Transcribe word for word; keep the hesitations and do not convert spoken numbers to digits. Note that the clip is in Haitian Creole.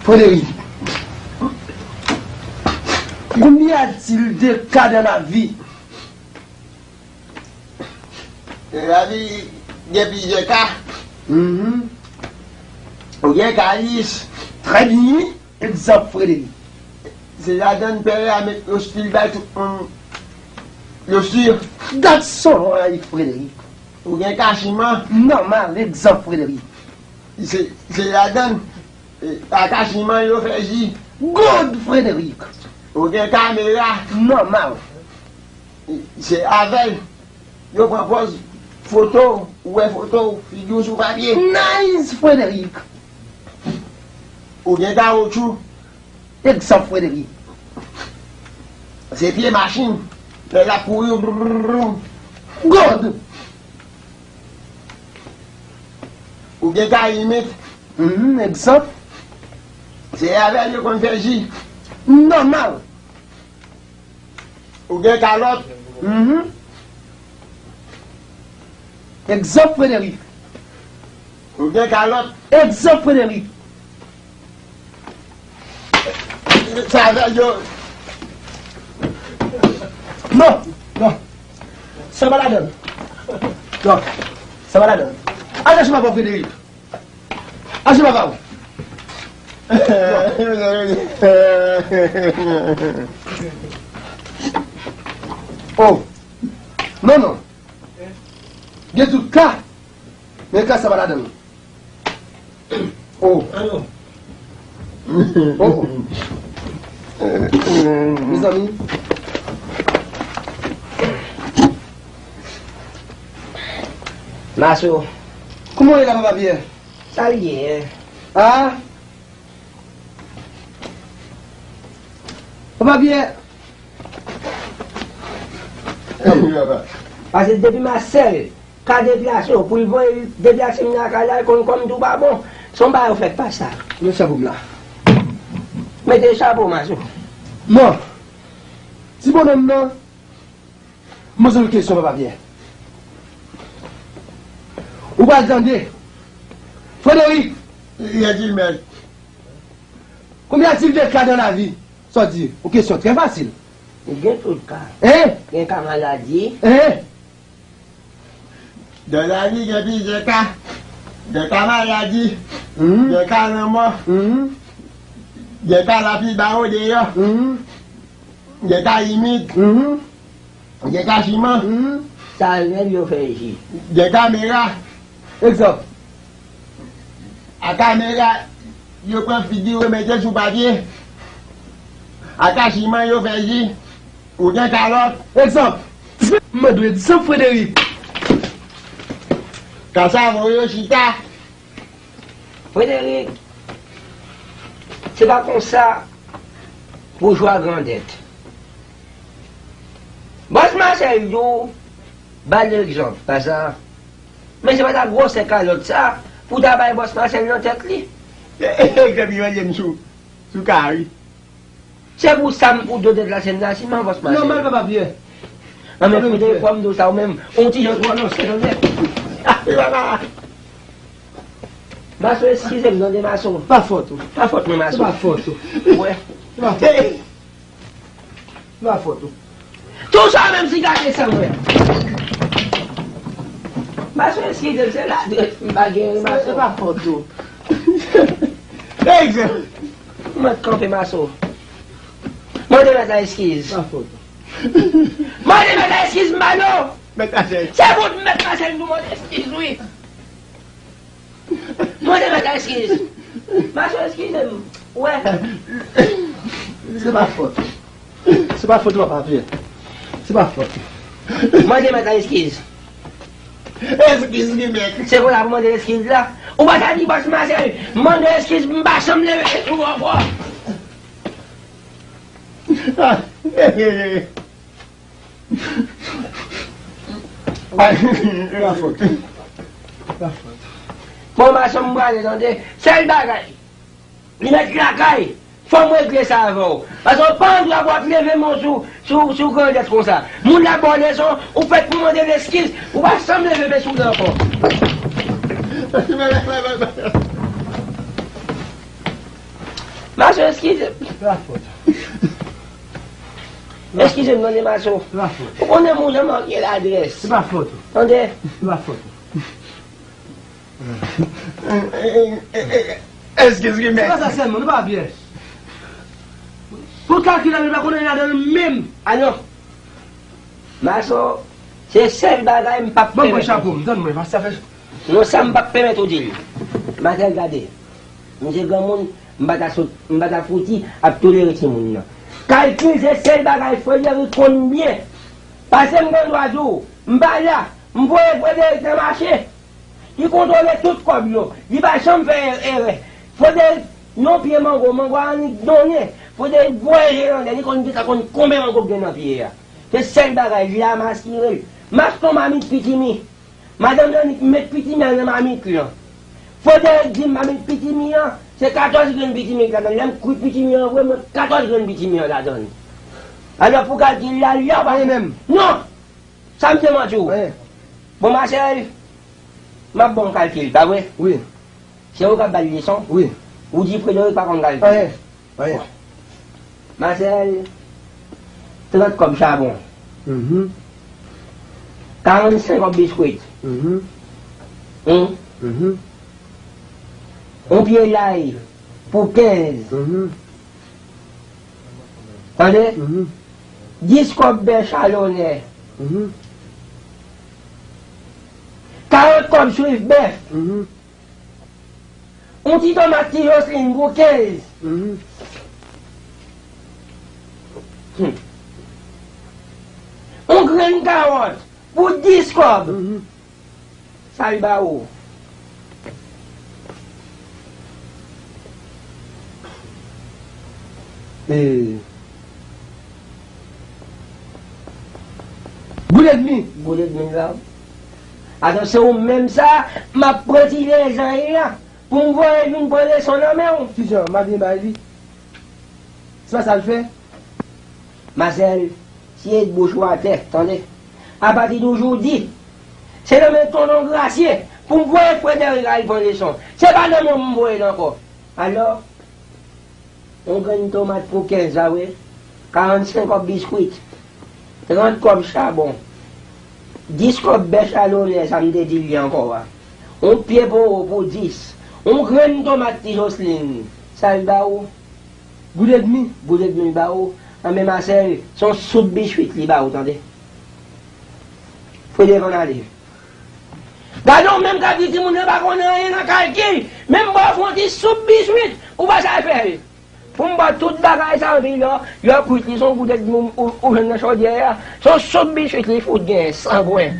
Frédéric, combien a-t-il de cas dans la vie? Lavi gen plizyè ka. Mhm. Ou gen ka lis. Très bien. Egzanp, Frédéric. Se ladan pè a met lostil bay tout moun lostil. That's all right, Frédéric. Ou gen ka siman. Nòmal, egzanp, Frédéric. Se, se ladan, e, a ka siman yo fè ji. Good, Frédéric. Ou gen kamera. Nòmal. E, se avè l. Yo pran pòz foto, ou wè foto, figi w sou papye. Nice, Frédéric. Ou gen kawotchou. Egzanp, Frédéric. Se pye machin. Lè l ap kouri. Good. Ou gen kalimit. Mhm, egzanp. Se avè l yo konn fè ji. Nòmal. Ou gen kalòt. Mhm. Egzanp, Frédéric. Ou gen kalòt. Egzanp, Frédéric. Sa avè yo. Non, non. Sa pa ladan. Non. Sa pa ladan. Al chèche papa Frédéric. Aji papa w. Oh. Non, non. Gen tout ka. Men ka sa pa ladan l. Oh. Oh. Mezanmi. Maso. Kòman w ye la, papa Pyè? Sa l ye? Ah? Papa Pyè. Pase depi Masèl ka deplase w, pou l voye deplase m lakay la, l konn kòm tou pa bon. Se yon bagay ou fèk pa sa. Mete chapo m la. Mete chapo, Maso. Non. Ti bonòm nan, M poze w kesyon, papa Pyè. Ou pral tande. Frédéric! Regilbert. Combien a-t-il de cas dans la vie? Sa w di, yon kesyon trè fasil. Gen tout ka. Hein? Gen ka maladi. Hein? Dans la vie, gen plizyè ka. Gen ka maladi. Mhm. Gen ka lanmò. Mhm. Gen ka lapli ba w deyò. Mhm. Gen ka imid. Mhm. Gen ka siman. Mhm. Sa menm yo fè ji. Gen kamera. Egzanp. A kamera, yo pran figi w, yo mete sou papye. A ka siman, yo fè ji. Ou gen kalòt. Egzanp. M mande w egzanp, Frédéric. Kasavo yo chita. Frédéric, se pa konsa pou jwa grandèt. Bòs Masèl di w, ba l egzanp, pa sa? Men se pa ta gwosè kalòt sa pou ta bay bòs Masèl nan tèt li. Egzanp li mande m sou, sou ka, wi. Se pou sa m pou do deplase m nan siman, bòs Masèl. Nòmal, papa Pyè. Nan men kote fò m di w sa ou menm, on ti jan twò nan sèt anlè. Maso, eskize m, tande, Maso. Pa fòt ou. Pa fòt mwen, Maso. Se pa fòt ou. Wè. Se pa fòt ou. Se pa fòt ou. Tou sa menm si gade san mwen. Maso, eskize m, se la, m pa gen, Maso. Se pa fòt ou. Egzanp. Mwen kanpe, Maso. Mande mèt la eskiz. Pa fòt ou. Mande mèt la eskiz, Malo. Mèt Masèl. Se pou mèt Masèl nou mande eskiz, wi. Mande mèt la eskiz. Maso, eskize m. Wè. Se pa fòt. Se pa fòt ou, papa Pyè. Se pa fòt. Mande mèt la eskiz. Eskiz li, mèt. Se konsa pou mande eskiz la. Ou pa ta di bòs Masèl, mande eskiz, m pa janm leve sou ou ankò. Pa fòt. Pa fòt. Bon, Maso, m prale, tande. Sèl bagay, li mèt lakay. Fò m regle sa avè w. Paske w pa gen dwa pou w ap leve men w sou, sou, sou grandèt konsa. Moun la ba w leson, ou fèt pou mande l eskiz, ou pa janm leve men sou li ankò. Bay, bay, bay, bay, bay. Maso, eskize m. Se pa fòt ou. Eskize m, tande, Maso. Se pa fòt ou. Ou konnen moun nan manke ladrès. Se pa fòt ou. Tande. Se pa fòt ou. Eskize m. Se pa sa sèlman, nou pa pyès. Pou kalkil la, nou pa konnen ladan l menm. A non. Maso, se sèl bagay m p ap pèmèt ou di. Ban m pran chapo m, tann mwen, paske sa fè. Non, sa m p ap pèmèt ou di l. Mazel, gade. M se granmoun, m pa ta sot, m pa ta fouti ap tolere timoun nan. Kalkil se sèl bagay Frederick konn byen. Paske m gen dwa di w, m pa la, m voye Frederick nan mache. Li kontwole tout kòb yo. Li pa janm fè erè. Frederick, yon pye mango, mango a annik donnen. Frederick voye je l anlè, li konn, li sa konn konbyen mango k gen nan pye a. Se sèl bagay, li amaskire l. M achte yon mamit pitimi. Madanm Danik met pitimi an nan mamit lan. Frederick di m mamit pitimi an, se katòz grenn pitimi k ladan l. Lè m kwit pitimi an vre, m wè katòz grenn pitimi an ladan l. Alò pou kalkil la, li la pa menm. Non! Sa m te manti w. Bon, Marcel, m ap ba w kalkil, pa vre? Wi. Se ou k ap ba l leson? Wi. Ou di Frederick pa konn kalkil. Anyen. Anyen. Marcel, trant kòb chabon. Mhm. Karannsenk kòb biskwit. Mhm. Yon pye lay pou kenz. Mhm. Tande? Mhm. Dis kòb bè chalonè. Mhm. Karant kòb swif bèf. Mhm. Yon ti tomat ti Jocelyn pou kenz. Mhm. Hmm. Yon grenn kawòt pou dis kòb. Mhm. Sa l ba ou? E. Goud edmi. Goud edmi l ba ou. Atò, se ou menm sa, m ap pran ti lezan la pou m voye vin pran leson nan men w. Kijan? M ap vin bay li. Se pa sa l fè? Marcel, siye bouch ou atè, tande. Apati de jodi, se nan men tonton Grasye pou m voye Frederick al pran leson. Se pa nan men w m voye l ankò. Alò, yon grenn tomat pou kenz la, wi. Karannsenk kòb biskwit. Trant kòb chabon. Dis kòb bè chalonè, sa m te di li ankò a. Yon pye powo pou dis. Yon grenn tomat ti Jocelyn. Sa l ba ou? Goud edmi. Goud edmi l ba ou? Anben Marcel, se yon soup biswit li ba ou, tande. Frederick ann ale. Gade w menm k ap di timoun yo pa konnen anyen nan kalkil. Menm ba w fè yon ti soup biswit, ou pa sa fè l. Pou m ba w tout bagay sa anpil, lè w kwit li, se yon goud edmi ou, ou, ou jwenn nan chodyè a. Se yon soup biswit li fout genyen, sangwen.